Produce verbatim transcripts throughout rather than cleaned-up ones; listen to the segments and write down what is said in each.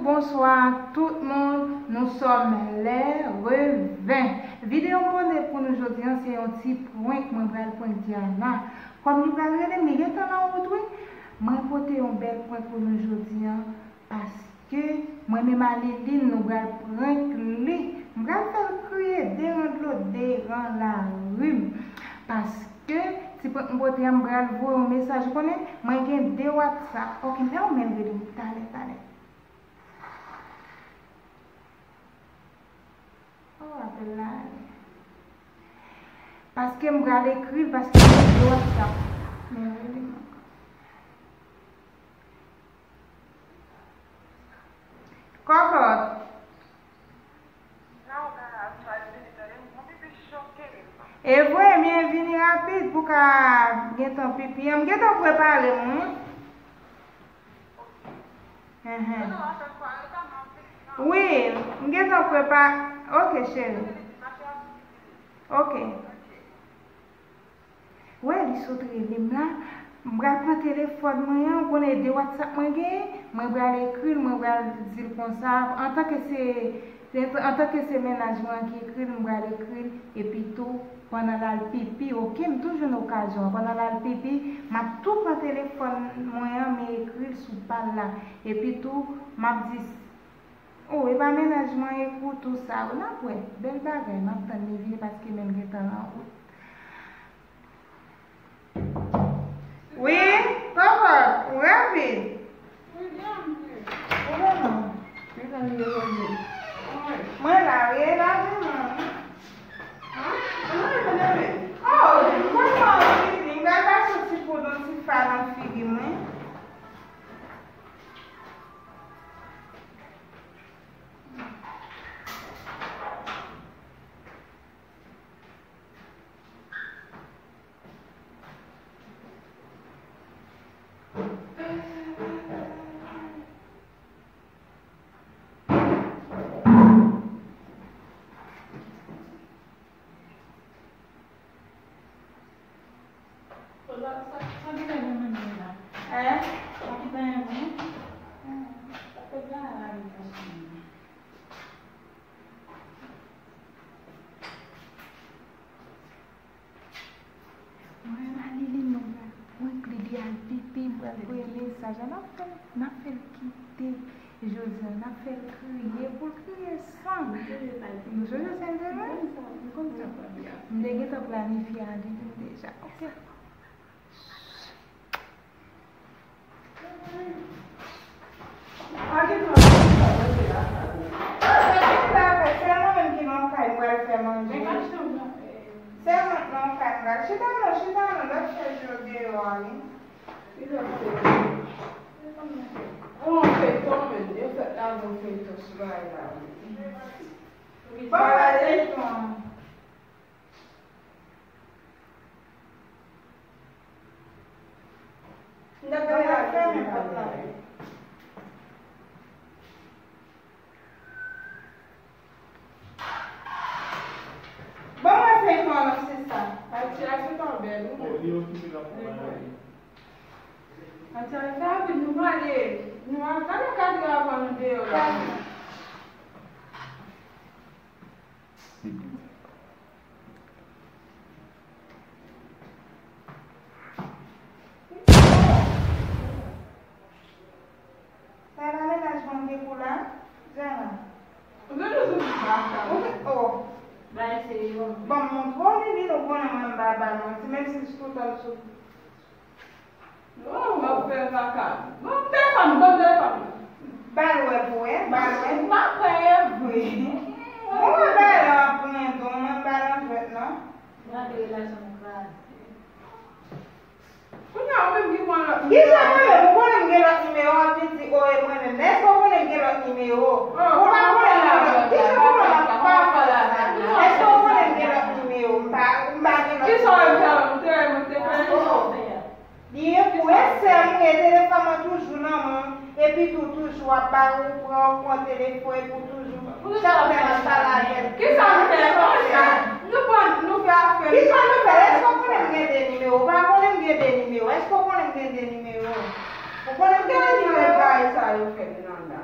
Bonswa tout moun, nous sommes les revenus. Videyo m pote pou nou jodi a se yon ti prank mwen pral prank Diana. Kòm li pral rele m, li gentan nan wout wi. Mwen pote yon bèl prank pou nou jodi a, paske mwen menm a Liline nou pral prank li. M pral fè l kriye de ran dlo, de ran larim. Paske ti prank m pote a, m pral voye yon mesaj, ou konnen, mwen gen de WhatsApp. Ok, m fè yon menm rele m talè, talè. Oh, apèl la ale. Paske m pral ekri l, paske m gen de WhatsApp. Men rele m ankò. Kòkòt. E vre, men vini rapid pou ka gentan pipi an. M gentan prepare m wi. Enhen. Wi, m gentan prepa-, ok, cheri. Ok. Wè, li sot rele m la. M pral pran telefòn mwen an, ou konnen de WhatsApp mwen genyen, mwen pral ekri l, mwen pral di l konsa, antanke se, antanke se mennaj mwen an ki ekri l, m pral ekri l, epi tou, pandan l al pipi, ok, m toujou nan okazyon an, pandan l al pipi, m ap tou pran telefòn mwen an, m ekri l sou pa l la, epi tou, m ap di, oh, e pa mennaj mwen an ekri w tou sa, n ap wè, bèl bagay, m ap tann li vini paske men l gentan nan wout. Wi, papa, ou rapid. Ou la non. Mwen la, wi, e la vin non. Oh, mwen pa anvi vini. Mwen pa soti pou don ti fa nan figi mwen. Sa, sa ki ta gen mwen menm la? Hein? Sa ki ta gen mwen? Sa ki ta gen mwen? Mwen, Marilyn, mwen pral prank li, li al pipi, m pral voye mesaj la. N ap fè l, n ap fè l kite jodi a, n ap fè l kriye, pou l kriye san. Nou sonje sa l te fè? M te gentan planifye a Liline deja. Ok. Sèl mwen menm ki nan kay, m pral fè manje. Sèl mwen nan kay, m pral. Chita non, chita non, lòt chèz yo deyò a wi. Ou an feyton, men yo fèk lage yon feyton sou bagay la wi. Bon, feyton. M t ap gade la fèmen pòt la. Bon, mwen fè yon anons, se sa. Ayiti a se pa bèl, wi. Bon, li okipe l ap travay. Ayiti a fè rapid, nou prale. Nou a, gade kadre avan nou deyò la. Sa e pa mennaj mwen ki pou la? Jana. Ou gen nou sou baka. Ou gen, oh. Bay se yo. Bon, montre w li, li nou konnen mwen m pa ba nou. Si menm si toutan sou. Oh, w ap fè kaka. Ban m telefòn, ban m telefòn. Ba l wè pou wè, ba l wè. M pa kwè e vre. Mwen wè ba l ap pran don, mwen ba l an jwèt non. Gade relasyon nou kraze. Kounye a, ou menm ki pran lòt nimewo. Kisa mwen menm? Ou konnen m gen lòt nimewo, w ap vin di, o, e mwen menm. Èske w konnen m gen lòt nimewo? Ou pa konnen m gen lòt. Kisa w konnen m ap pa fè la? Èske w konnen m gen lòt nimewo? M pa, m pa gen lòt nimewo. Kisa w fè? M te, m te fè. Oh. Li e pou e sè m, e telefòn mwen toujou nan men w, epi tou toujou ap ba ou pran, ou pran telefòn, epi w toujou. Chak lè m ap pale avè l. Kisa m fè konsa? Nou pran, nou fè afè. Kisa nou fè? Èske w konnen m gen de nimewo? Ou pa konnen m gen de nimewo. Èske w konnen m gen de nimewo? Ou konnen m gen de nimewo? Gade bagay sa yo fè nan la.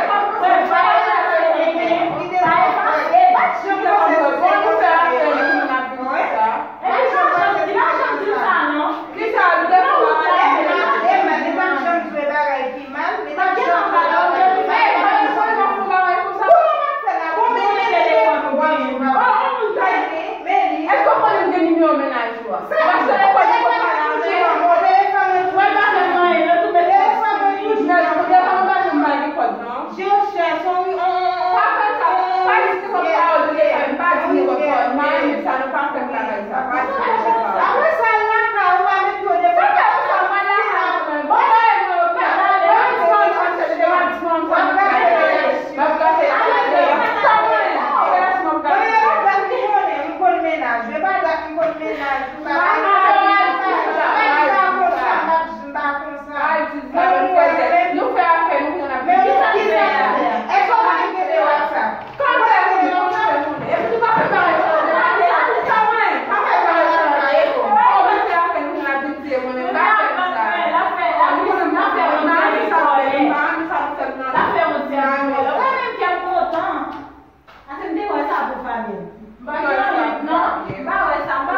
Apre sa, lakay ou pa met yo devan.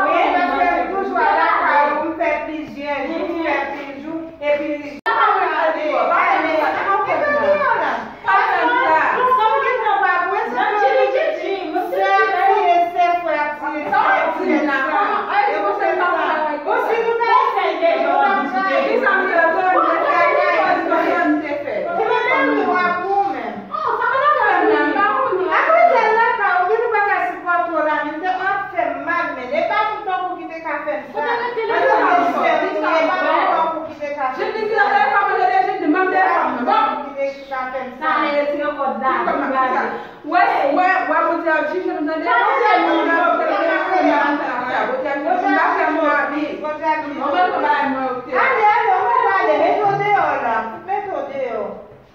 Wi, paske m toujou al lakay ou, m fè plizyè jou, m fè plizyè jou, epi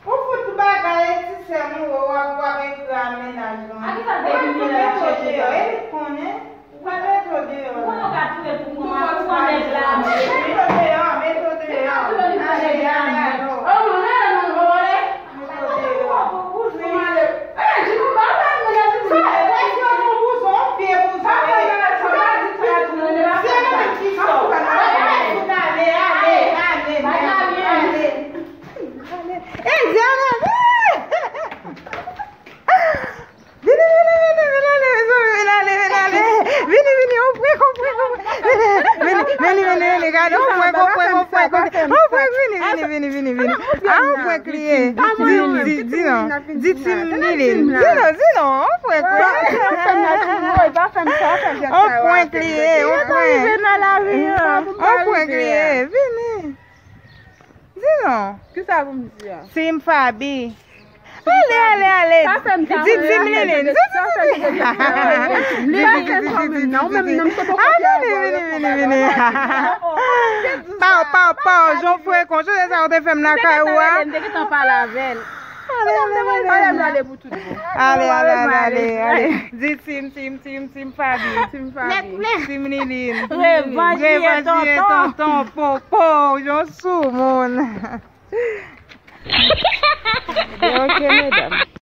Ou fout bagay e ti sè m ou wè w ap, w ap ekri a mennaj lan. Ou fout met yo deyò, e li konnen. Ou pral met yo deyò la. Met yo deyò, met yo deyò. Ale, ale, ale. Met yo deyò. Sa, e, e, se yon bouzon, vye bouzon. Se mwen menm ki sòt. Ale, ale, ale, ale. Ey, Diane! Vini, vini, vini, vin ale, mezanmi, vin ale, vin ale. Vini, vini, vini. Ah, on prank li ye. Di, di, di non. Di Team Liline. Di non, di non, on prank li ye. On prank li ye, on prank. On prank li ye, vini. Di non. Kisa pou m di a? Team Faby. Ale, ale, ale. Di Team Liline. Di, di, di, di. Ah, vini, vini, vini, vini. Paw, paw, paw, jan w frekon. Jan sa ou te fè m lakay ou a. Ale, ale, ale, ale. Ale, ale, ale, ale, ale. Di Team, Team, Team, Team Faby. Team Faby. Team Liline. Revanj li ye, tonton. Tonton, po, po, yon sou moun. Ok, medam.